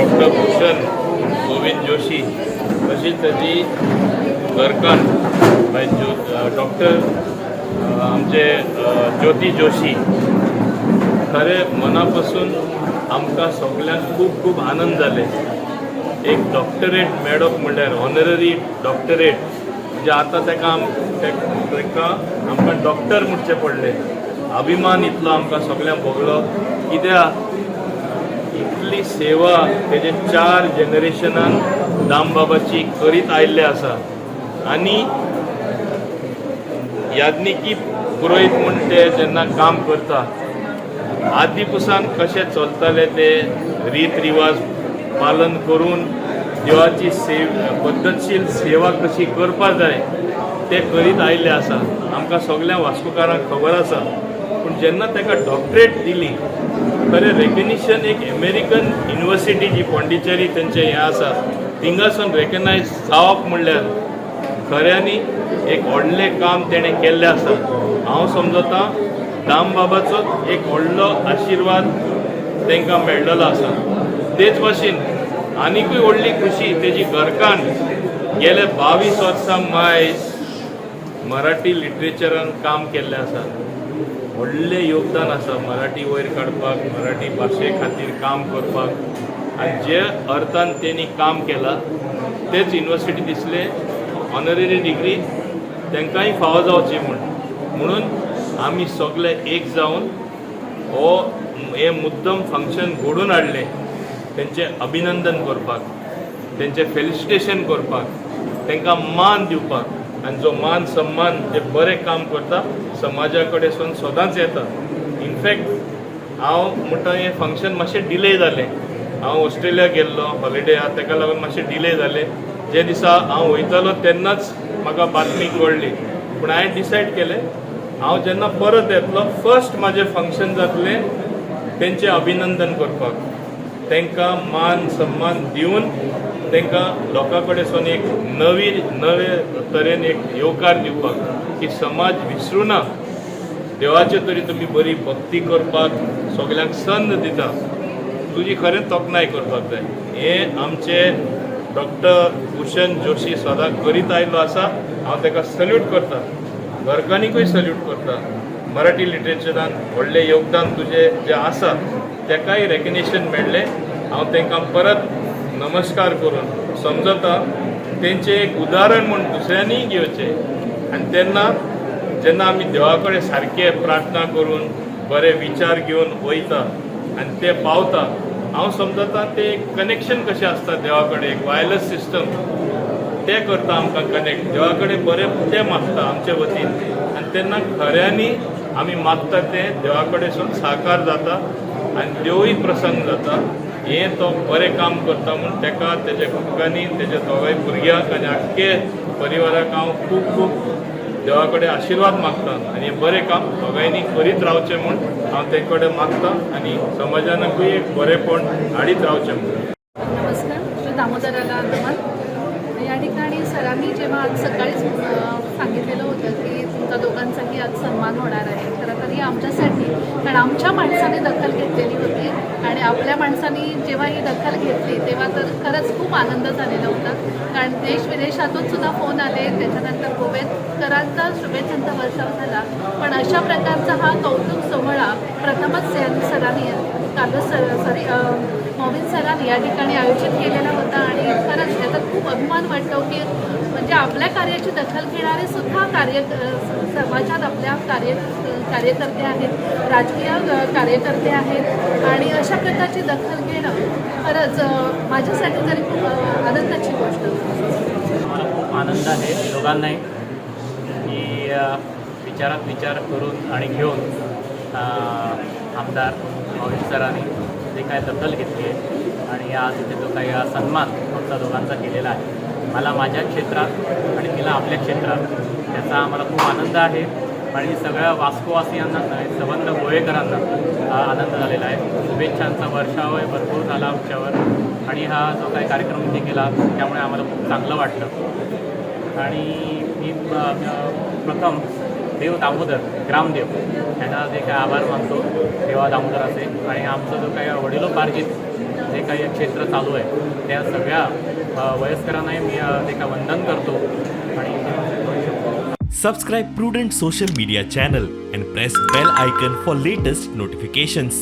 Doctor भूषण गोविंद जोशी तशीच ताजी घरकान्न बाय ज्यो डॉक्टर आमचे ज्योती जोशी, खरें मना पासून आमकां सगल्यांक खूब खूब आनंद जाले. एक डॉक्टरेट मेळप म्हणल्यार, ऑनररी डॉक्टरेट म्हणजे आतां ताका आमकां डॉक्टर म्हणचें पडलें. अभिमान इतलो आमकां सगल्यांक भोगलो, कित्याक इतली सेवा तेजे चार जनरेशनान दामबाबाची करीत आयिल्ले आसा आनी याज्ञिकी पुरोहीत म्हूण ते जेन्ना काम करता, आदी पसान कशें चलताले ते रीत रिवाज पालन करून देवाची पद्दतशीर सेवा कशी करपा जाय ते करीत आयिल्ले आसा. आमकां सगल्या वास्कोकारांक खबर आसा. पूण जेन्ना ताका डॉक्टरेट दिली, खरें रेकग्निशन एक अमेरिकन युनिवर्सिटी जी पॉंडिचेरी तेंचें हें आसा, थिंगासून रेकग्नायज जावप म्हणल्यार खऱ्यांनी एक व्हडलें काम तेणें केल्लें आसा. हांव समजता, दामबाबाचो एक व्हडलो आशिर्वाद तांकां मेळ्ळलो आसा. तेच भाशेन आनिकूय व्हडली खुशी, तेजी घरकान्न गेले 22 वर्सां मायज मराठी लिटरेचरान काम केल्लें आसा. व्हडलें योगदान आसा मराठी वयर काडपाक, मराठी भाशे खातीर काम करपाक आनी जे अर्थान तेणी काम केलां, तेच युनिवर्सिटी दिसले ऑनररी डिग्री तांकांय फावो जावची म्हूण. म्हणून आमी सगळे एक जावन हो हें मुद्दम फंक्शन घडोवन हाडलें, तेंचें अभिनंदन करपाक, तेंचें फेलिसिटेशन करपाक, तांकां मान दिवपाक. आनी जो मान सन्मान जे बरें काम करता, समाजा कडेन सून सदांच येता. इनफॅक्ट हांव म्हणटा, हें फंक्शन मातशें डिले जालें. हांव ऑस्ट्रेलिया गेल्लो, हॉलिडे आहा, ताका लागून मातशें डिले जालें. जे दिसा हांव वयतालो तेन्नाच म्हाका बातमी कळ्ळी. पूण हांवें डिसायड केलें, हांव जेन्ना परत येतलो, फर्स्ट म्हाजें फंक्शन जातलें तेंचें अभिनंदन करपाक, तांकां मान सन्मान दिवन तांकां लोकां कडेन एक नवी नवे तरेन एक येवकार दिवपाक की समाज विसरूना, देवाचे तरी तुमी बरी भक्ती करपाक सगल्यांक संद दिता, तुजी खरें तोखणाय करपाक जाय. हें आमचे डॉक्टर भूषण जोशी सदां करीत आयिल्लो आसा. हांव ताका सल्यूट करता, घरकान्नीकूय सल्यूट करता. मराठी लिटरेचरान व्हडलें योगदान तुजें जें आसा, ताकाय रेकग्नेशन मेळ्ळें. हांव तांकां परत नमस्कार करून समजता, तेंचें एक उदाहरण म्हूण दुसऱ्यांनीय घेवचें. आनी तेन्ना जेन्ना आमी देवा कडेन सारके प्रार्थना करून बरे विचार घेवन वयता आनी ते पावता, हांव समजता ते एक कनेक्शन कशें आसता देवा कडेन, एक वायरलेस सिस्टम ते करता आमकां कनेक्ट देवा कडेन. बरें ते मागता आमचे वतीन आनी तेन्ना खऱ्यांनी आमी मागता तें देवा कडेन साकार जाता आनी देवूय प्रसन्न जाता. हें तो बरें काम करता म्हूण ताका, तेज्या घरकान्नी, तेज्या दोगांय भुरग्यांक आनी आख्खे परिवाराक हांव खूब खूब देवा कडेन आशिर्वाद मागता. आनी हें बरें काम दोगांयनी करीत रावचें म्हूण हांव ते कडेन मागता आनी समाजानकूय एक बरेंपण हाडीत रावचें म्हूण. नमस्कार. श्री दामोदराला नमन. या ठिकाणी सरांनी जेव्हा आज सकाळीच सांगितलेलं होतं की तुमचा दोघांचाही आज सन्मान होणार आहे, खरं तर ही आमच्यासाठी, कारण आमच्या माणसाने दखल घेतलेली होती आणि आपल्या माणसांनी जेव्हा ही दखल घेतली तेव्हा तर खरंच खूप आनंद झालेला होता, कारण देश विदेशातून सुद्धा फोन आले. त्याच्यानंतर गोवेकरांचा शुभेच्छांचा वर्षाव झाला. पण अशा प्रकारचा हा कौतुक सोहळा प्रथमच सरांनी, कार्लोस सर, सॉरी, मॉविन सरांनी या ठिकाणी आयोजित केलेला होता. आणि खरंच त्याचा खूप अभिमान वाटतो की म्हणजे आपल्या कार्याची दखल घेणारे सुद्धा समाजात आपल्या कार्यकर्ते आहेत, राजकीय कार्यकर्ते आहेत आणि अशा प्रकारची दखल घेणं खरंच माझ्यासाठी तरी खूप आनंदाची गोष्ट. मला खूप आनंद आहे दोघांनाही की विचारात विचार करून आणि घेऊन आमदार मॉविन सरांनी जे काय दखल घेतली आहे आणि आज इथे जो काही हा सन्मान आमचा दोघांचा केलेला आहे, मला माझ्या क्षेत्रात आणि तिला आपल्या क्षेत्रात, त्याचा आम्हाला खूप आनंद आहे. आणि सगळ्या वास्कोवासियांनाच नव्हे, सबंध गोवेकरांना हा आनंद झालेला आहे. शुभेच्छांचा वर्षाव भरपूर झाला आमच्यावर आणि हा जो काही कार्यक्रम इथे केला त्यामुळे आम्हाला खूप चांगलं वाटलं. आणि मी प्रथम देव दामोदर, ग्रामदेव यांना जे काही आभार मानतो, देवा दामोदराचे. आणि आमचा जो काही वडिलोपार्जित जे काही काही क्षेत्र चालू आहे त्या सगळ्या वयस्करांनाही मी ते का वंदन करतो आणि हे माझे दोन शब्द. Subscribe Prudent Social Media channel and press bell icon for latest notifications.